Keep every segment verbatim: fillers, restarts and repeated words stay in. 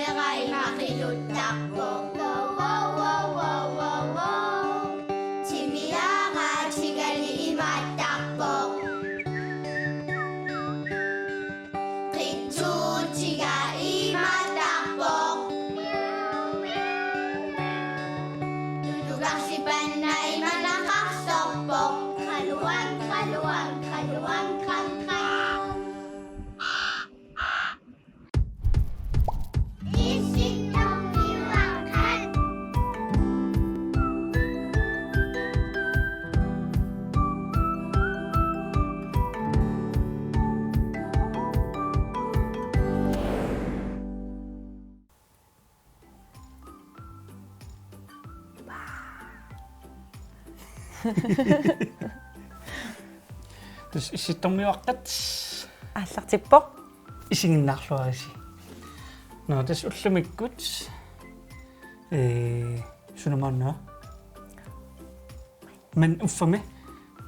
Imaattarpoq. Timiaatigali imaattarpoq. Qitsuutiga imaattarpoq. Tutukarsipanna imanaqarsorpoq. Qaluan, qaluan, qaluan, qan, qan. Tassa Issittormiuaqqat. Aallartippoq. Isiginnaarluarisi. Nå, tassa ullumikkut, ee, sunamanna. Men uffami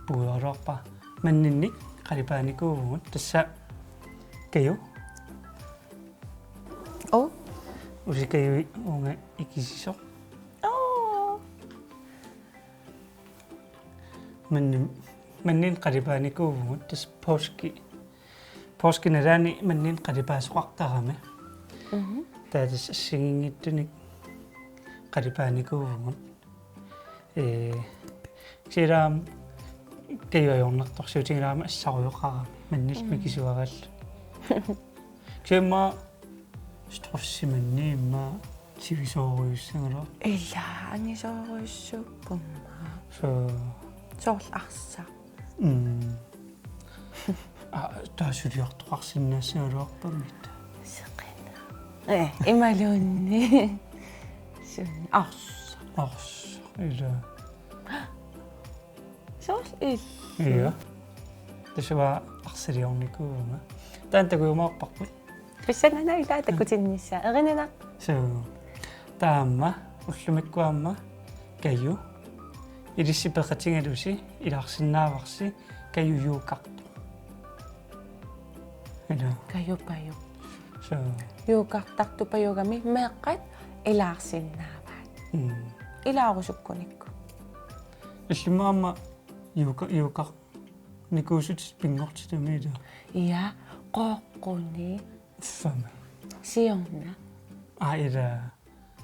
puuaruarpa. Manninnik qalipaanikuuvugut. Tassa Kaju. Oo. Usi Kaju uunga ikisisoq. Oo. Mannin, manninnik qalipaanikuuvugut, tassa påski. Påskip nalaani manninnik qalipaasoqartarami. Mhm. Taava tassa assigiinngitsunik qalipaanikuuvugut. Ee, kisianni Kaju ajornartorsiutigilaarami assarujoqarami mannillu mikisuarallu. Kisianni strussi manniimma sivisoorujussuugaluarpoq. Ila, angisoorujussuuppumma. Soo. Soorlu arsaq. Mm. Aa, taava suliartoqarsinnaassagaluarpammi. Seqinna. Ee, imaluunniit. Suun arsaq. Arsaq, ila. Soorlu ila. Ila. Tassa uanga arsaliornikuuvunga. Taanna takujumaarparput. Pissanganaq ila takutinnissaa. Erinana. Soo. Taava aamma ullumikkut aamma Kaju. Ilissi peqatigalusi ilaarsinnaavarsi Kaju yogartoq. Ila. Kaju Paju. Soo. Yogartartut pajugami meeqqat ilaarsinnaavaat. Mm. Ilaarusukkunikku. Illimmi aamma yoga, yoga nikuusutit pinngortitami ila. Ja, Qooqquni. Uffami. Siorna. Aa, ila.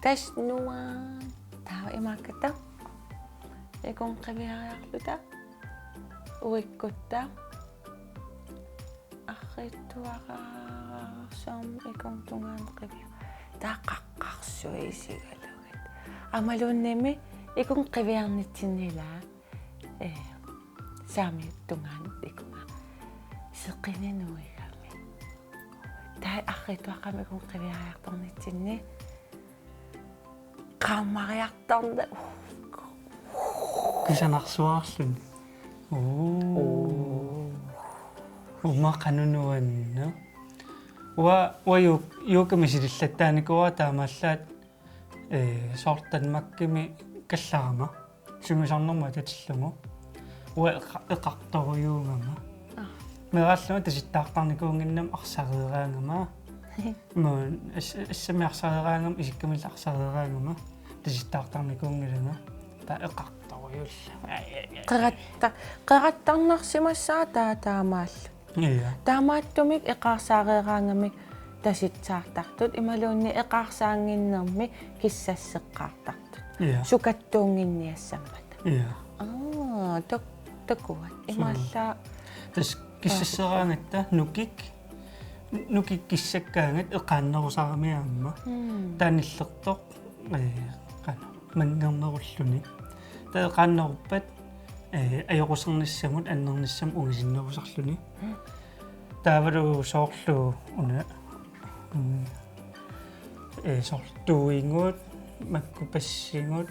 Tassa nuann'. Taava imaakkata. Ikun qiviariarluta. Uikkutta. Arriitsuararsuarmik ikun tungaanut qivia. Taava qaqqarsuit isigalugit. Aammaluunniimmi ikun qiviarnitsinni ila. Ee, saamiup tungaanut ikunga. Seqineq nuigami. Taava arriitsuaqqamik ikun qiviariartornitsinni. Qammariartorna. Kusanarsuarluni. Oo. Oo. Uuma qanoq nuanneq. Uanga, uanga yo-, yogami silillattaarnikuuara taamaallaat, ee, soorlu Danmarkimi kallarama. Sungiusarnermut atatillugu. Uanga eqa-, eqartorujuugama. Aa. Meeraallunga tasittaartarnikuunnginnama arsareeraangama. Imaluunniit as-, assammik arsareeraangama, isikkamillu arsareeraangama. Tasittaartarnikuunngilanga. Taava eqartorujuullunga. Qeratta-, qerattarnarsimassaaq taava taamaallu. Ja. Taamaattumik eqaarsareeraangamik tasittaartartut, imaluunniit eqaarsaannginnermi kissasseqqaartartut. Ja. Sukattuunnginniassammata. Ja. Aa, tak-, takuat. Suu. Imaallaat. Tassa kissasseraangatta nukik, nukik kissakkaangat eqaannerusarami aamma. Mm. Taava nillertoq, ee, qanoq, manngernerulluni. Taava eqaanneruppat, ee, ajoqusernissamut annernissamut ungasinnerusarluni. Mm. Taavalu soorlu una, mm, ee, soorlu tuuigut, makku passigut,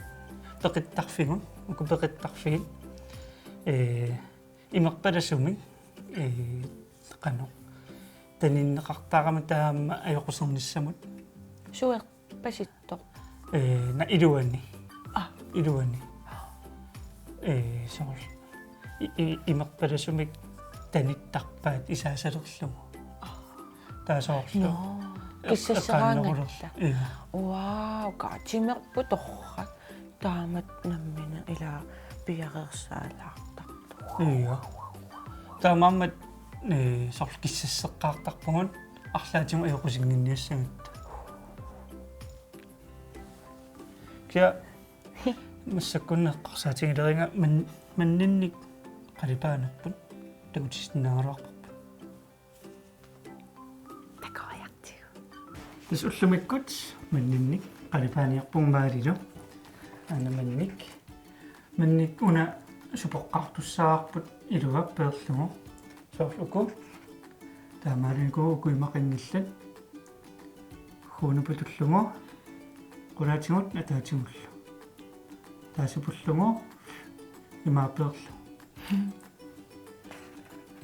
peqittarfigut, makku peqittarfigit, ee, imerpalasumik, ee, qanoq. Taninneqartarami taama ajoqusernissamut. Suerpasittoq. Ee, na iluani. Aa. Iluani. Ee, soorlu. I-, i-, imerpalasumik tanittarpaat isaasalerlugu. Aa. Taava soorlu. Nå. Kissasseraangatta. Eqaannerulerlugu. Ia. Wow, ka timerput torrak. Taamatut nammineq ila piareersaalaartartoq. Ia. Taamaammat, eh, soorlu kissasseqqaartarpugut arlaatigut ajoqusinnginniassagatta. Kia massakkunneq eqqarsaatigileriga man-, manninnik qalipaanerput takutissinnaagaluarparput. Takoriartigu. Tassa ullumikkut manninnik qalipaaniarpugut Maalilu. Aana mannik. Mannik una supoqqaartussaavoq ilua peerlugu. Soorlu uku. Taamaalilluni uku imaqanngillat. Huunaput tullugu. Qulaatigut ataatigullu. Taasupullugu. Imaappeerlu.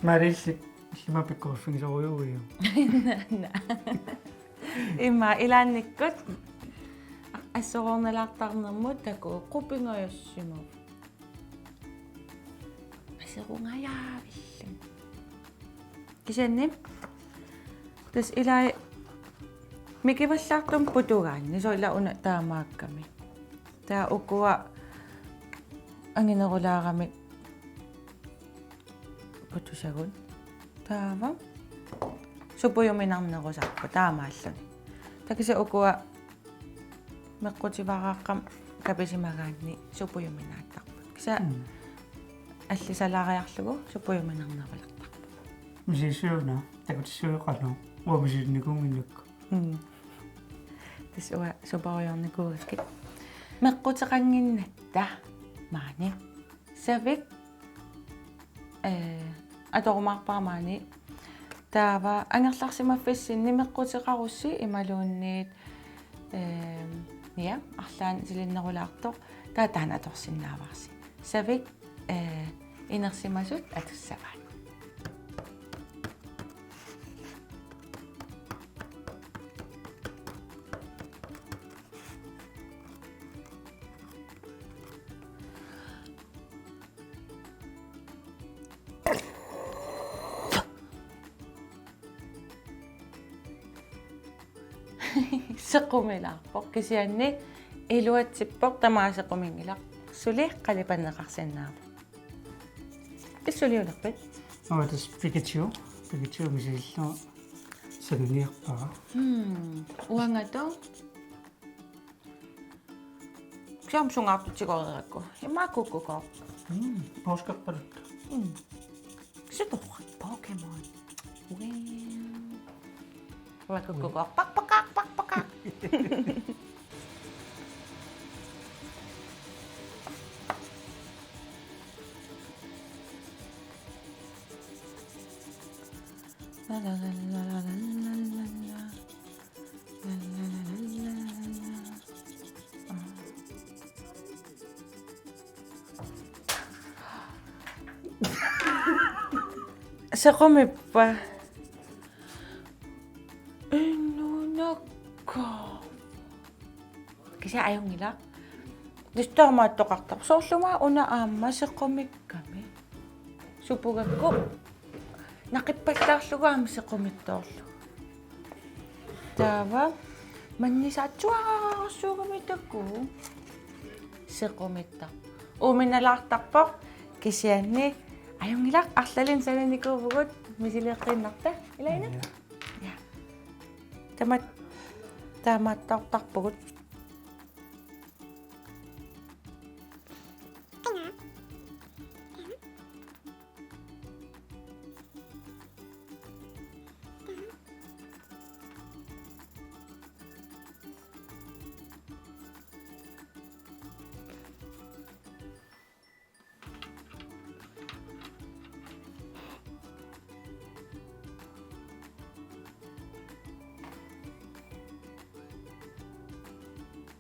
Maalilu illimmi pikkoriffigisorujuuiu. Ima ilaannikkut assorornalaartarnermut takuuk qupingajussimavoq. Aserungajavillun. Kisianni tassa ilai mikivallaartumik putugaanni soorlu ila una taamaakkami. Taava ukua anginerulaaramik putusagut. Taava supujuminarnerusarput taamaalluni. Taava kisianni ukua meqqutivaraaqqamik kapisimagaanni supujuminaattarput. Kisianni mm. Allisalaariarlugu supujuminarnerulertarput. Misissuuna, takutissuuqalu, uanga misilinnikuunnginnakku. Mm. Tassa uanga suporujoornikuugakkit. Meqquteqannginnatta maani. Savik, eh, atorumaarpara maani. Taava angerlarsimaffissinni meqquteqarussi imaluunniit, eh, ja, arlaannik silinnerulaartoq. Taava taanna atorsinnaavarsi. Savik, eh, inersimasut atussavaat. Sequmilaarpoq kisianni iluatsippoq tamaat sequminngilaq suli qalipanneqarsinnaavoq. Issuliulerpit? Aa, tassa Pikachu. Pikachu misilillugu sananiarpara. Hmm, uangattut. Kisianni sungaartut tigoreerakku. Immaqa kukkukooq. Mm, poorskappalut. Mm. Sitorrak Pokémon. Wow. Uanga kukkukooq. Pak, pakak, pak, pakak. La, la, la. Sequmippa? Innunakka. Kisianni ajunngilaq. Tassa taamaattoqartarpoq. Soorlumi una aamma sequmikkami. Supugakku. Naqippallaarlugu aamma sequmittoorlugu. Taava mannisaatsuararsuugami takuuk. Sequmittoq. Uuminalaartarpoq kisianni ajunngilaq arlalinnik sananikuuvugut misileeqqiinnarta. Ilaana? Ja. Ja. Tama-, taamaattoortarpugut.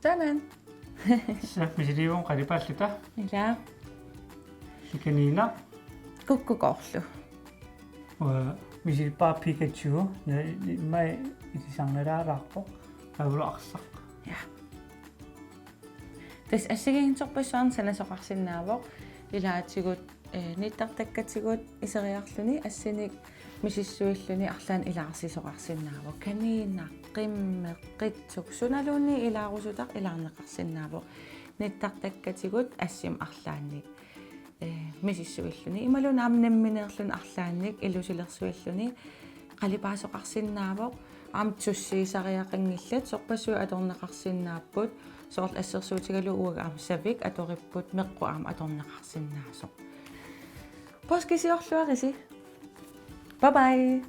Tanan. Tassa misiliivugut qalipaalluta. Ila. Pikaniina. Kukkukoorlu. Uanga misilippara Pikachu, na-, ni-, mai ilisarnalaalaarpoq. Taavalu arsaq. Ja. Tassa assigiinngitsorpassuarnik sanasoqarsinnaavoq. Ilaatigut, eh, nittartakkatigut iseriarluni assinik Misissuilluni arlaannik ilaarsisoqarsinnaavoq. Kaniinaq, qimmeq, qitsuk, sunaluunniit ilaarusutaq ilaarneqarsinnaavoq. Nittartakkatigut assimik arlaannik, eh, misissuilluni. Imaluunniit aamma nammineerluni arlaannik ilusilersuilluni qalipaasoqarsinnaavoq. Aamma tussiisariaqanngillat, sorpassuit atorneqarsinnaapput, soorlu assersuutigalugu uagut aamma savik atoripput, meqqut aamma atorneqarsinnaasoq. Poorskisiorluarisi. Bye bye.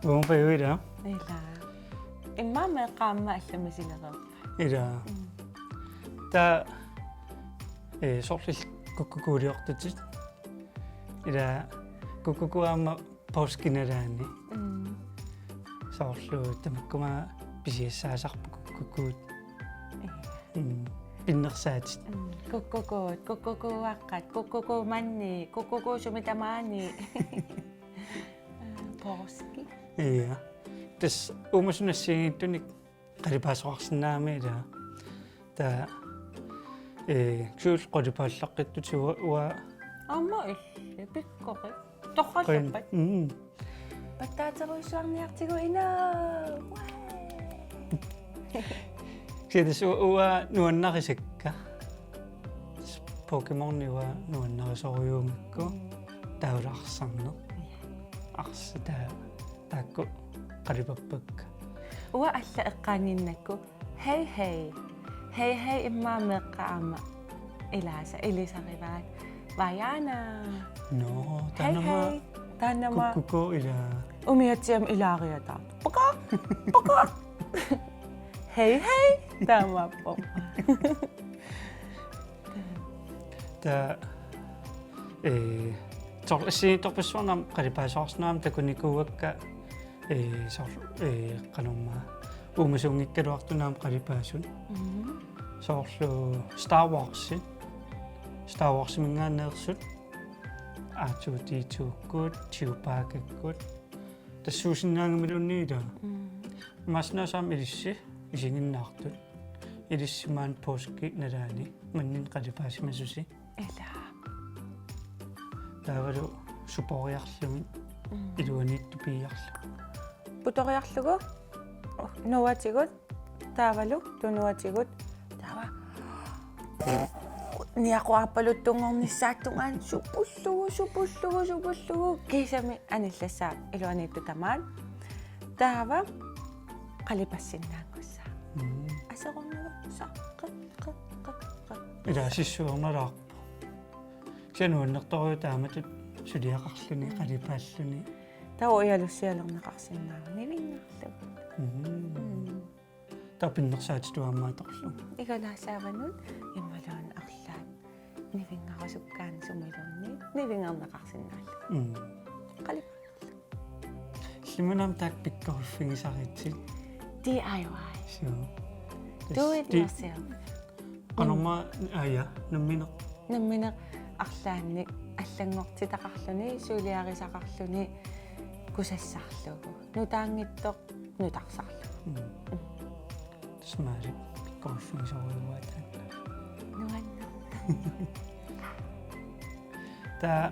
Uumpa uira. Ila. Immaqa meeqqat aamma allamik misilereerput. Ila. Mm. Taava, eh, soorlu kukkukuuliortutit. Ila kukkuku aamma poorskip nalaani. Mm. Soorlu tamakkuma pisiassaasarput kukkukuut. Ila. Mm. Pinnersaatit. Mm. Kukkukuut, kukkukuuaqqat, kukkukuut manni, kukkukuut sumi tamaani. Poorski. Ila. Tassa uumasut assigiinngitsunik qalipaasoqarsinnaammat ila. Taava, eh, kisianni qalipaallaqqittutit uanga, uanga. Aamma illit pikkorik. Torrallappat. Mm. Pattaaterujussuarniartigu inaa. Kisianni tassa u-, uanga nuannarisakka. Pokémoni uanga nuannarisorujuugakku. Mm. Taava arsarneq. Arsaq taava taakku qalipappakka. Uanga allat eqqaannginnakku. Hej hej. Hej hej immaqa meeqqat aamma ilaasa ilisarivaat. Vaiana. Nå, hej taanna aamma hej. Taanna aamma kukkuku ila. Umiatsiamik ilaariataartoq. Paka! Paka! Hej hej. Taamaappoq. Taava, eh, soorlu assigiinngitsorpassuarnik aamma qalipaasoqarsinnaammat takunikuuakka, eh, soorlu, eh, qanormaa uumasuunngikkaluartunik aamma qalipaasut. Mhm. Soorlu Star Wars. Star Warsiminngaanneersut. R two D two-kkut, Chewbacca-kkut. Tassuusinnaagamiluunniit ila. Mhm. Imaassinnaavoq aamma ilissi isiginnaartut. Ilissi maani poorskip nalaani manninnik qalipaasimasusi. Ila. Taavalu suporiarlugit. Mm. Iluaniittut piiarlugit. Putoriarlugu nuuatigut, taavalu tunuatigut, taava niaqoraappaluttunngornissaata tungaanut supullugu, supullugu, supullugu, kiisami anillassaaq iluaniittut tamaat. Taava qalipassinnaanngussaaq. Mm. Aserornerusaaq, qa, qa, qa, qa. Ila sissuernalaarpoq. Kisianni nuannertorujuk taamatut suliaqarluni, mm, qalipaalluni. Taava ujalussialerneqarsinnaavoq nivinngarlugu. Mm. Mm. Taava pinnersaatitut aamma atorlugu. Igalaassaavanut imaluunniit arlaat nivinngarusukkaanni sumiluunniit nivinngarneqarsinnaallugu. Mm. Qalipaallugu. Illimmi aamma taakku pikkoriffigisaritsi. D I Y. Suu. Do it di-, yourself. Qanormaa, aa, ja, nammineq. Nammineq arlaannik allanngortitaqarluni, suliarisaqarluni, kusassarlugu. Nutaanngitsoq nutarsarlugu. Mm. Mm. Tassa Maalik pikkoriffigisorujuuaat taanna. Nuanneq. Taava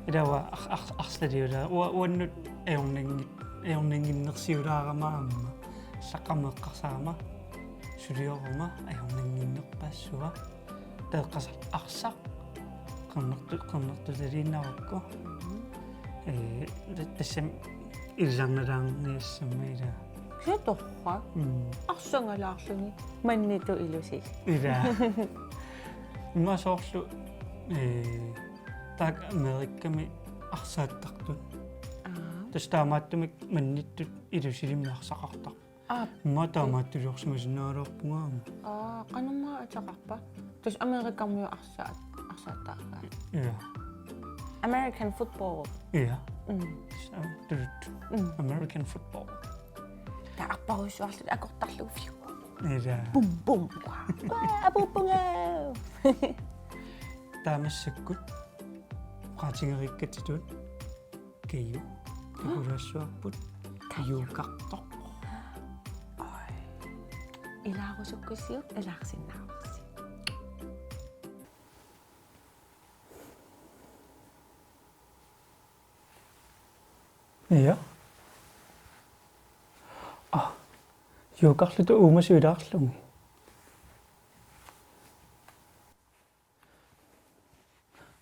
ila uanga ar-, ar-, arsaarlugu ila uanga uannut ajornanngi-, ajornannginnersiulaarama aamma. Allaqqammat eqqarsarama sulioruma ajornannginnerpaassua. Taava eqqarsarlunga arsaq qernertu-, qernertutaliinnarakku. Mhm. Ee, ta-, tassami ilisarnalaarniassammat ila. Kisianni torrak. Mm. Arsangalaarluni mannitut ilusilik. Ila. Immaqa soorlu, ee, taakku Amerikami arsaattartut. Aa. Tassa taamaattumik mannittut ilusilimmik arsaqartarput. Aap. Immaqa taamaattuliorsimasinnaagaluarpunga aamma. Aa, qanormaa ateqarpa? Tassa Amerikamiut arsaat, arsaattarpaat. Ja. American football. Ja. Mm. Tassa, tulut. Mm. American football. Taava arparujussuarlutik akortarlugu fiu. Ja. Bum, bum. Aa, apuuppunga. taava massakkut oqaatigereerikkatsigut Kaju takulaassavarput yogartoq. Ai. Ilaarusukkussiuk ilaarsinnaavarsi. Ja. Ah, yogarluta uumasut ilaarlugit.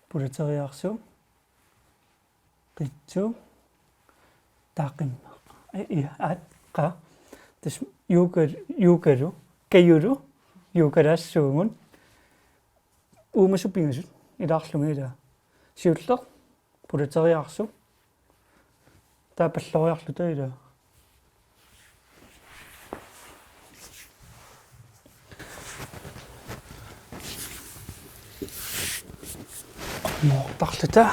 Pulateriaarsuup. Qitsuk. Taava qimmeq. Ai, ia, aat, qaa. Tassa yoga, yogalu, Kajulu yogalaassuugut. Uumasut pingasut ilaarlugit ilaa. Siulleq pulateriaarsuup. Taava palloriarluta ilaa. Qummoortarluta.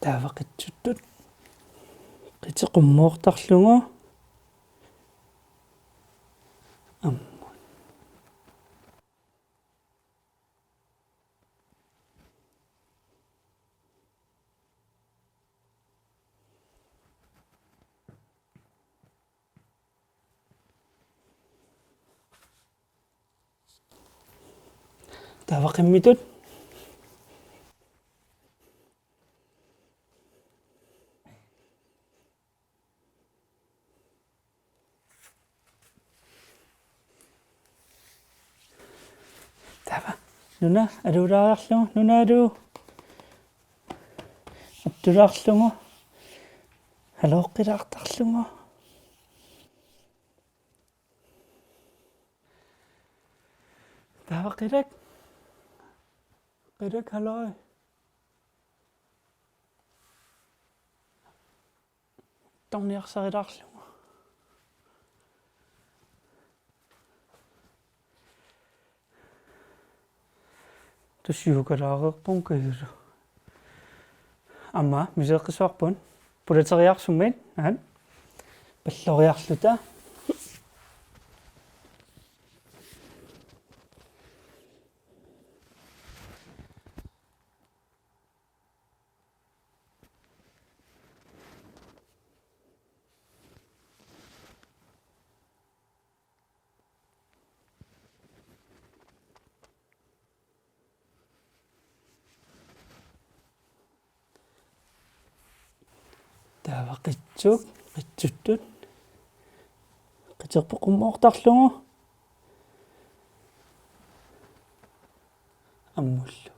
Taava qitsuttut. Qiti qummoortarlugu. Ammut. Taava qimmitut. Taava. Nuna aluulaariarlugu, nunaalu. Attulaarlugu. Halooqqilaartarlugu. Taava qilak. Qilak haloi. Torniarsarilaarlugu. Tassa yogalaareerpunga Kajulu. Aamma miseeqqissavarput pulateriaarsummit, aat. Palloriarluta. Taava qitsuk, qitsuttut. Qiterput qummoortarlugu. Ammullu.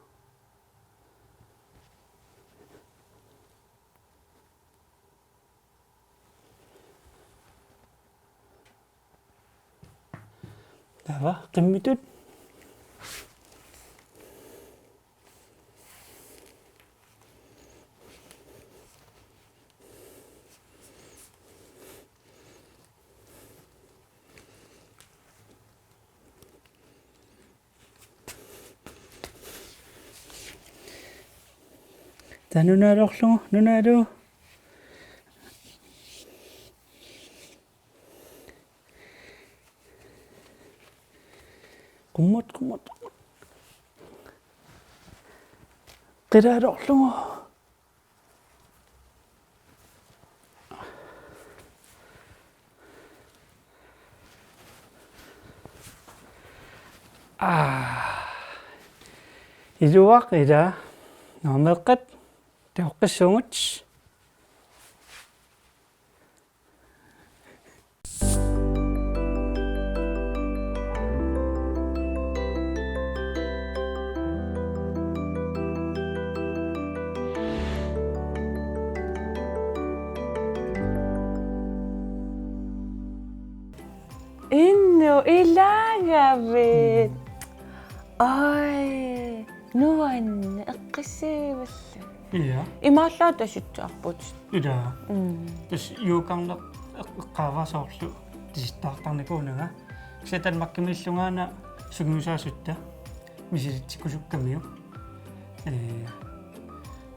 Taava qimmitut. Taava nunaalu, nunaalu. Qummut, qummut. Qilaalorlugu. Aa. Iluaq ilaa. Naammeeqqat. Takoqqissuugut. Innu ilaagavit. Ai, nuann eqqissiivilluni. Ia. Imaallaat tasitsaarput. Ila. Mm. Tassa yogarneq eq-, eqqaavaa soorlu tisittaartarnikuunanga. Tassa Danmarkimiillunga una sungiusaasutta misilitsikkusukkamiuk. Ee,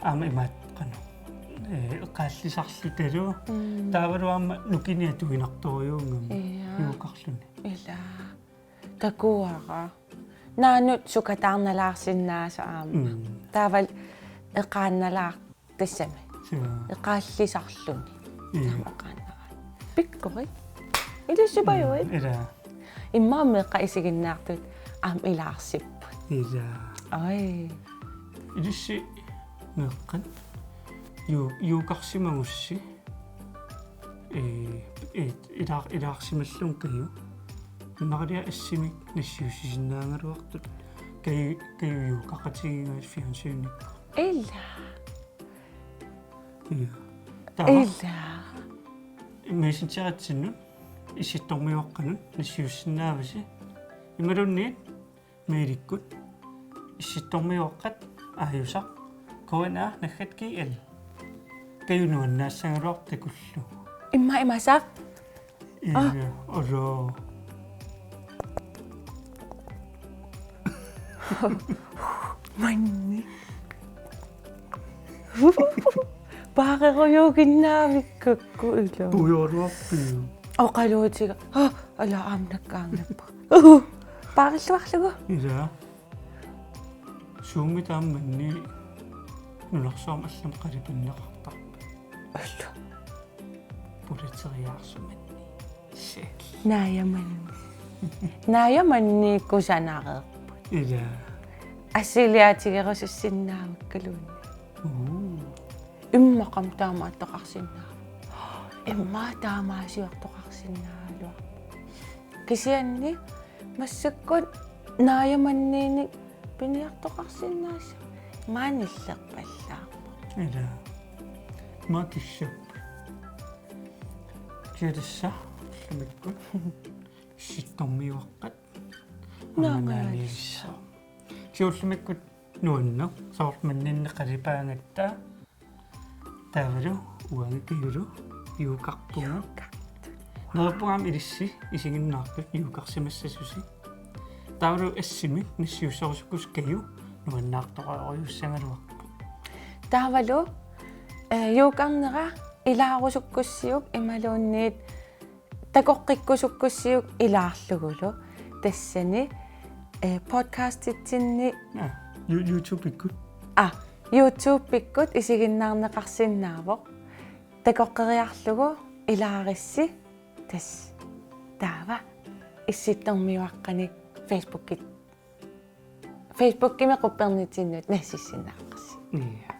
aamma imaat qanoq. Ee, eqaallisarlutalu. Mm. Taavalu aamma nukinnik atuinnartorujuugami. Ja. Yogarluni. Ila. Takuara. Naanut sukataarnalaarsinnaasoq aamma. Mm. Taavalu eqaannalaar- Tassami. Suu. Eqaallisarluni. Ii. Taama eqaannaraat. Pikkorik. Ilissipajuit. Mm, ila. Immaqa meeqqat isiginnaartut aamma ilaarsipput. Ila. Ai. Ilissi meeqqat. Yu-, yogarsimagussi. Ee, ee, ilaar-, ilaarsimallunga Kaju. Immaqaluunniit assimik nassiussisinnaagaluartut. Kaju, Kaju yogaqatigigaat fjernsynikkut. Ila. Ja. Taava. Ila. Messengeritsinnut Issittormiuaqqanut nassiussinnaavasi. Imaluunniit mailikkut issittormiuaqqat aajusaq K N R naggat G L. Kaju nuannaassagaluartoq takullugu. Immaqa imaassaaq? Ila, olo. Manni. Paarerujuuginnaavikkakku ila. Pujoruarpiu. Oqaluutiga. Ha, ala aamma nakkaanngippa. Paarilluarlugu. Ila. Suummi taamani nunarsuarmi allamik qalipinneqartarpa. Alla. Pulateriaarsumanni. Shit. Naajamanni. Naajamanni kusanareerput. Ila. Assiliaatigerusussinnaavakkaluunniit. Uu. Immaqami taamaattoqarsinnaavoq. Immaqa taamaasiortoqarsinnaagaluarpoq. Kisianni massakkut naajamanniinik piniartoqarsinnaassaaq. Maanillerpallaarpoq. Ila. Makissup. Kiatassa ullumikkut. Issittormiuaqqat. Naamaalissa. Naamaalissa. Ullumikkut nuanneq, soorlu manninneq qalipaagatta. Taavalu uangakkajulu yogarpunga. Neriuppunga aamma ilissi isiginnaartut yogarsimassasusi. Taavalu assimik nassiusserusukkussi Kaju nuannaartorujussuussagaluarpoq. Taavalu, eh, yogarnera ilaarusukkussiuk imaluunniit takoqqikkusukkussiuk ilaarlugulu tassani, eh, podcastitsinni. Aa, You-, YouTube-ikkut. Aa, YouTube-ikkut isiginnaarneqarsinnaavoq. Takoqqeriarlugu ilaarissi tassa. Taava Issittormiuaqqanik Facebookit. Facebookimi quppernitsinnut nassiussinnaavarsi. Ja.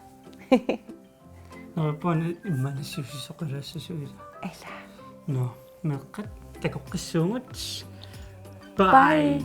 Neriuppunga immaqa nassiussisoqalaassasuugut. Ila. Nå, meeqqat takoqqissuugut. Bye. Bye.